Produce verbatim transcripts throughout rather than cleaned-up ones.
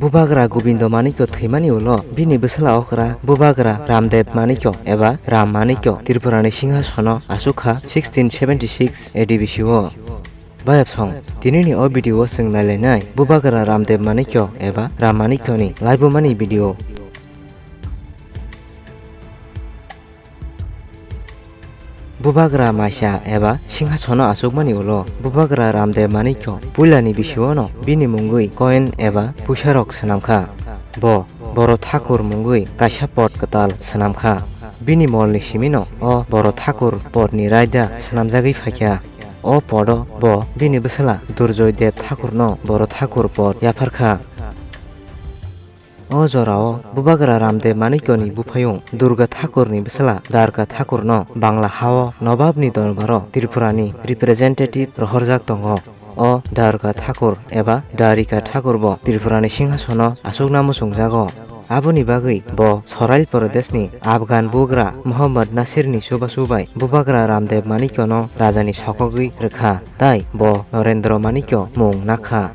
Bubagra Gobindo Manikyo thwimani ulo bini bwsla okra Bubagra Ramdev Manikyo eba Ram Manikyo Tripurani singhasono achuk kha sixteen seventy six A D B C o. Bayapsong, tinini o video o chwng nailainai Bubagra Ramdev Manikyo eba Ram Manikyoni laibumani video. Bubagra maisa eba singhasono achukmani ulo Bubagra Ramdev Manikyo puilani bisiono bini mungwi coin eba puisarok swnamkha. Bo Boro Thakur mungwi kaisa pot kwtal swnamkha. Bini molni simino o Boro Thakur potni raida swnamjagwi phaikha. O podo bo bini bwsla Durjoy Dev Thakurno Boro Thakur pot yapharkha. O jorao Bubagra Ramdev Manikyoni buphayung Durga Thakurni bwsla Darka Thakurno Bangla hao Nobabni dorbaro Tripurani representative rohorjak tongo. O Darka Thakur eba Darika Thakur bo Tripurani singhasono achukna muchungjago. Aboni bagwi bo Sorail Pradeshni Afghan bugra Muhammad Nasirni chubachu bai Bubagra Ramdev Manikyono rajani sokogwi rwkha, tai bo Norendra Manikyo mung nakha.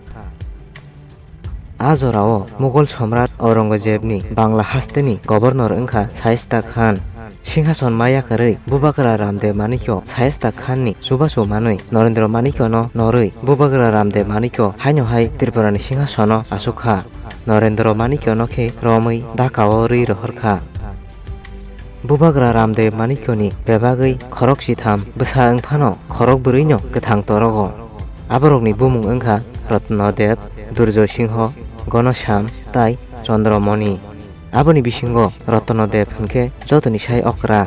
A jorao Mughal Samrat Aurangzebni Bangla hasteni governor wngkha Shaista Khan. Singhason ma yakarwi Bubagra Ramdev Manikyo Shaista Khanni chubachu manwi Norendra Manikyono norwi Bubagra Ramdev Manikyo haino hai Tripurani singhasono achukha. Norendra Manikyono khe romwi dakao rwi rohorkha. Bubagra Ramdev Manikyoni bebagwi khorok chitham bwsa wngphano khorok bwrwino kwthang torogo. Aborokni bumung wngkha Ratnadev, Durjoy Singho, Gonosham tai Chandramoni. Aboni bisingo Ratnadev hinkhe jotoni sai okra.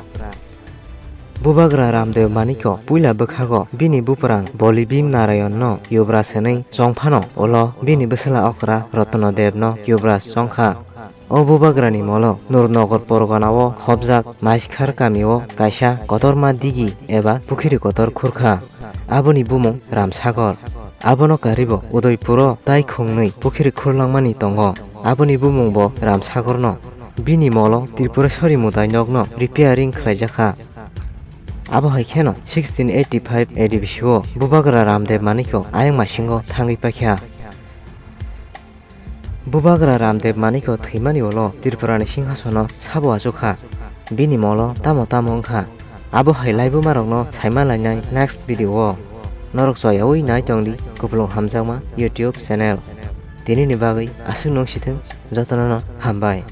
Bubagra Ramdev Manikyo puila bwkhago bini buprang Boli Bhim Narayonno Yuvraj hwnwi chongphano ulo bini bwsla okra Ratnadevno Yuvraj chongkha. O Bubagrani molo Nurnagar Parganao khobjak Maiskar kamio kaisa kotorma digi eba pukhiri kotor khurkha. Aboni bumung Ramsagor. Abono karibo Udaipuro tai khungnwi pukhiri khurlangmani tongo. Aboni bumungbo Ramsagorno. Bini molo Tripureshwari mwtainokno repairing khlaijakha. Abo hai kheno sixteen eighty five A D B C o Bubagra Ramdev Manikyo ayang masingo thangwi paikha. Bubagra Ramdev Manikyo thwimani ulo Tripurani singhasono sabo achukha. Bini molo tamo tamo wngkha. Abo hai laibumarokno saima lainai next video o. Norok choyaui nai tongdi Kupulung Hamjakma YouTube channel. Tinini bagwi aswk nung sithwng, jotono no hambai.